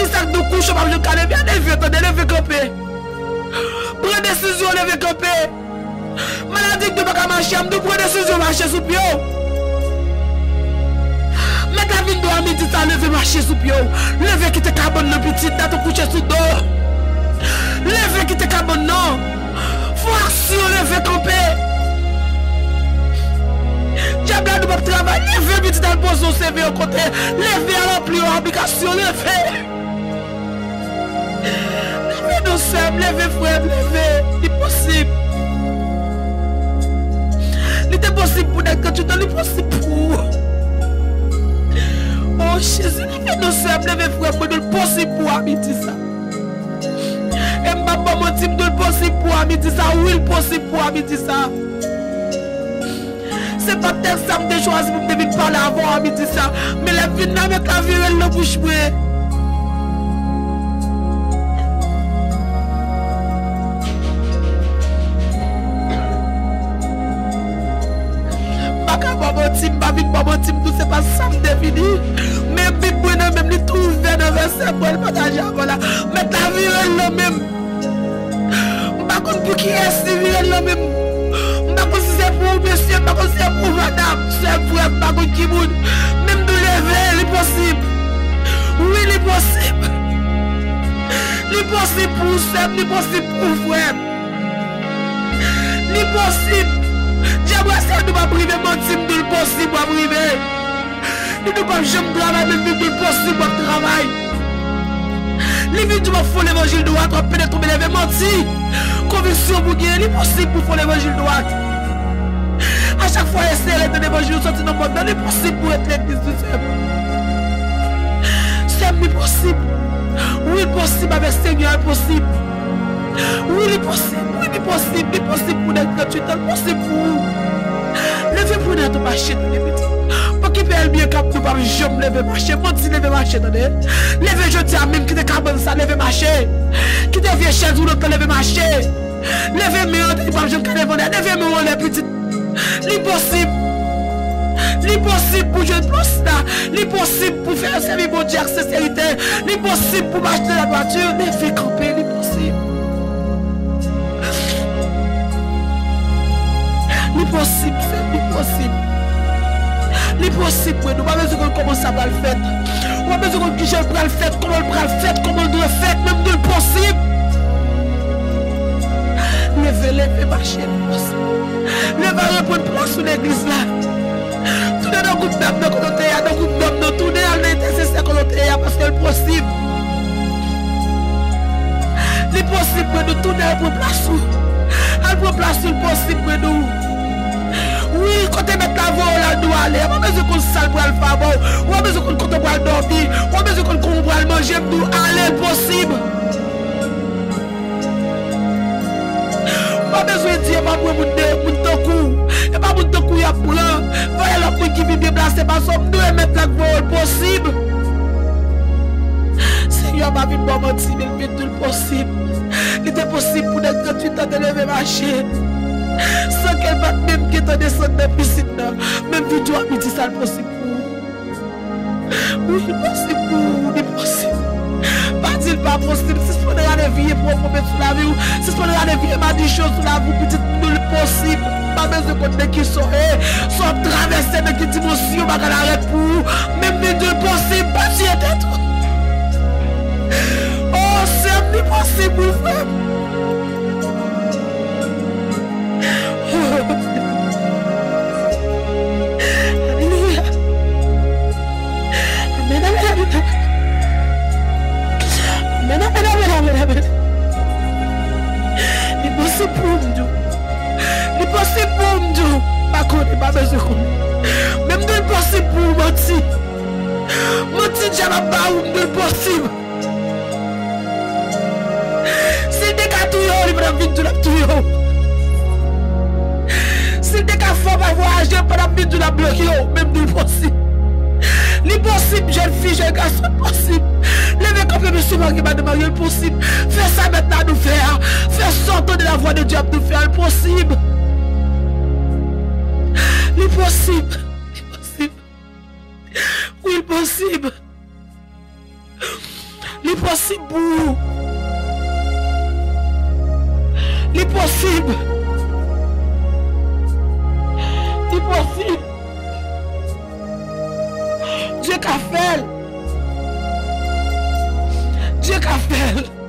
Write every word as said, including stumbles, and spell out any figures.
Sa k di w kouche w p ap janm ka leve, leve, tande, leve kanpe. Pran desizyon, leve kanpe. Maladi k di w pa ka mache a, m di w pran desizyon mache sou pye w. Mèt la vin di w a midi sa, leve mache sou pye w. Leve kite kabann nan pitit, dat ou kouche sou do. Leve kite kabann nan. Fè aksyon, leve kanpe. Dyab la di w p ap travay, leve pitit al poze w seve yon kote. Leve al ranpli yon aplikasyon, leve. Leve non sè m, leve frè m, leve. Li posib. Li te posib pou nèg tranntuit an, li posib pou ou. O Jezi, leve non sè m, leve frè m, mwen di l posib pou w a midi sa. E m p ap ba w manti, m di w l posib pou w a midi sa, wi l posib pou w a midi sa. Se pa tèks sa m te chwazi pou m te vin pale avè w a midi sa. Men lè m vin la, mèt la vire l nan bouch mwen. M pa ka ba w manti, m pa vin ba w manti, m di w se pa sa m te vini. Men Bib mwen nan men m, li tou ouvè nan vèsè mwen, l pataje avè w la. Mèt la vire l nan men m. M pa konn pou kiyès li vire l nan men m. M pa konn si se pou ou mesye, m pa konn si se pou ou madanm, sè m, frè m, m pa konn ki moun. Men m di w leve, li posib. Wi, li posib. Li posib pou ou sè m, li posib pou ou frè m. Li posib. Dyab la se di w p ap rive, manti m di w l posib w ap rive. Li di w p ap janm travay, men li di w l posib w ap travay. Li vin di w w ap fè yon levanjil dwat, w ap pede tonbe leve manti. Konviksyon pou genyen, li posib pou w fè yon levanjil dwat. A chak fwa w eseye ret nan levanjil, ou sòti nan mòd nan, li posib pou w ret legliz tou sèm. Sè m, li posib. Wi, l posib, avèk Senyè a, l posib. Wi, li posib, wi, li posib, li posib pou nèg tranntuit an, li posib pou ou. Leve pou nèg ou mache, tande pitit. Pokipe ènmi an k ap di w p ap janm leve mache, manti, leve mache, tande. Leve jodi a menm, kite kabann sa, leve mache. Kite vye chèz woulant lan, leve mache. Leve men an, li p ap janm ka leve anlè, leve men w anlè, pitit. Li posib. Li posib pou jwenn plas la. Li posib pou fè sèvi Bondye ak senserite. Li posib pou mache nan ladwati. Leve kanpe, li posib. Li posib, sè, li posib. Li posib, mwen, nou pa bezwen konn kòman sa pral fèt. Ou pa bezwen konn kijan l pral fèt, kòman l pral fèt, kòman l dwe fèt, men m di w l posib. Leve, leve, mache, li posib. Leve al reprann plas ou legliz la. Tounen nan gwoup dam nan kote w te ye a, nan gwoup dam nan, tounen al nan entèsesè kote w te ye a, paske l posib. Li posib, mwen di w, tounen al pran plas ou. Al pran plas ou, li posib, mwen di w. Wi, kote mèt la voye w la, l di w ale. Ou pa bezwen konn sa l pral fè avè w. Ou pa bezwen konn kote w pral dòmi. Ou pa bezwen konn kòman w pral manje. M di w ale, l posib. Ou pa bezwen di, e pa mwen moun de, moun tankou w. E pa moun tankou w y ap pran. Voye lòt moun ki pi byen plase pase w. M di w e mèt la k voye w, l posib. Senyè a pa vin ba w manti, men l vin di w l posib. Li te posib pou nèg tranntuit an te leve mache. San ke l pa t menm gentan desann nan pisin nan. Men m vin di w a midi sa l posib pou ou. Wi, li posib pou ou, li posib. Pa di l pa posib. Sispann rale vye pwofèt sou lavi w. Sispann rale vye madichon sou lavi w, pitit, m di w li posib. Pa bezwen konn nan ki sa w ye, sa w ap travèse, nan ki dimansyon bagay la rèd pou ou. Men m vin di w li posib, pa tiye tèt ou. O, sè m, li posib, wi, frè m. Alelouya. Amèn, amèn, amèn, amèn. Amèn, amèn, amèn, amèn, amèn. Li posib pou ou, m di w. Li posib pou ou, m di w. Pa konnen, pa bezwen konnen. Men m di w li posib pou ou, manti. Manti dyab ap ba ou, m di w li posib. Si l te ka touye w, li pa t ap vin di w l ap touye w. Si l te ka fè w pa vwayaje, li pa t ap vin di w l ap bloke w. Men m di w l posib. Li posib, jèn fi, jèn gason, li posib. Leve kanpe, mesye, marye, madanm marye, li posib. Fè sa mèt la di w fè a. Fè sa w tande lavwa de Dye ap di w fè a, li posib. Li posib. Li posib. Wi, li posib. Li Li pou ou. Li posib. Li posib. Dye ka fè l. Dye ka fè l.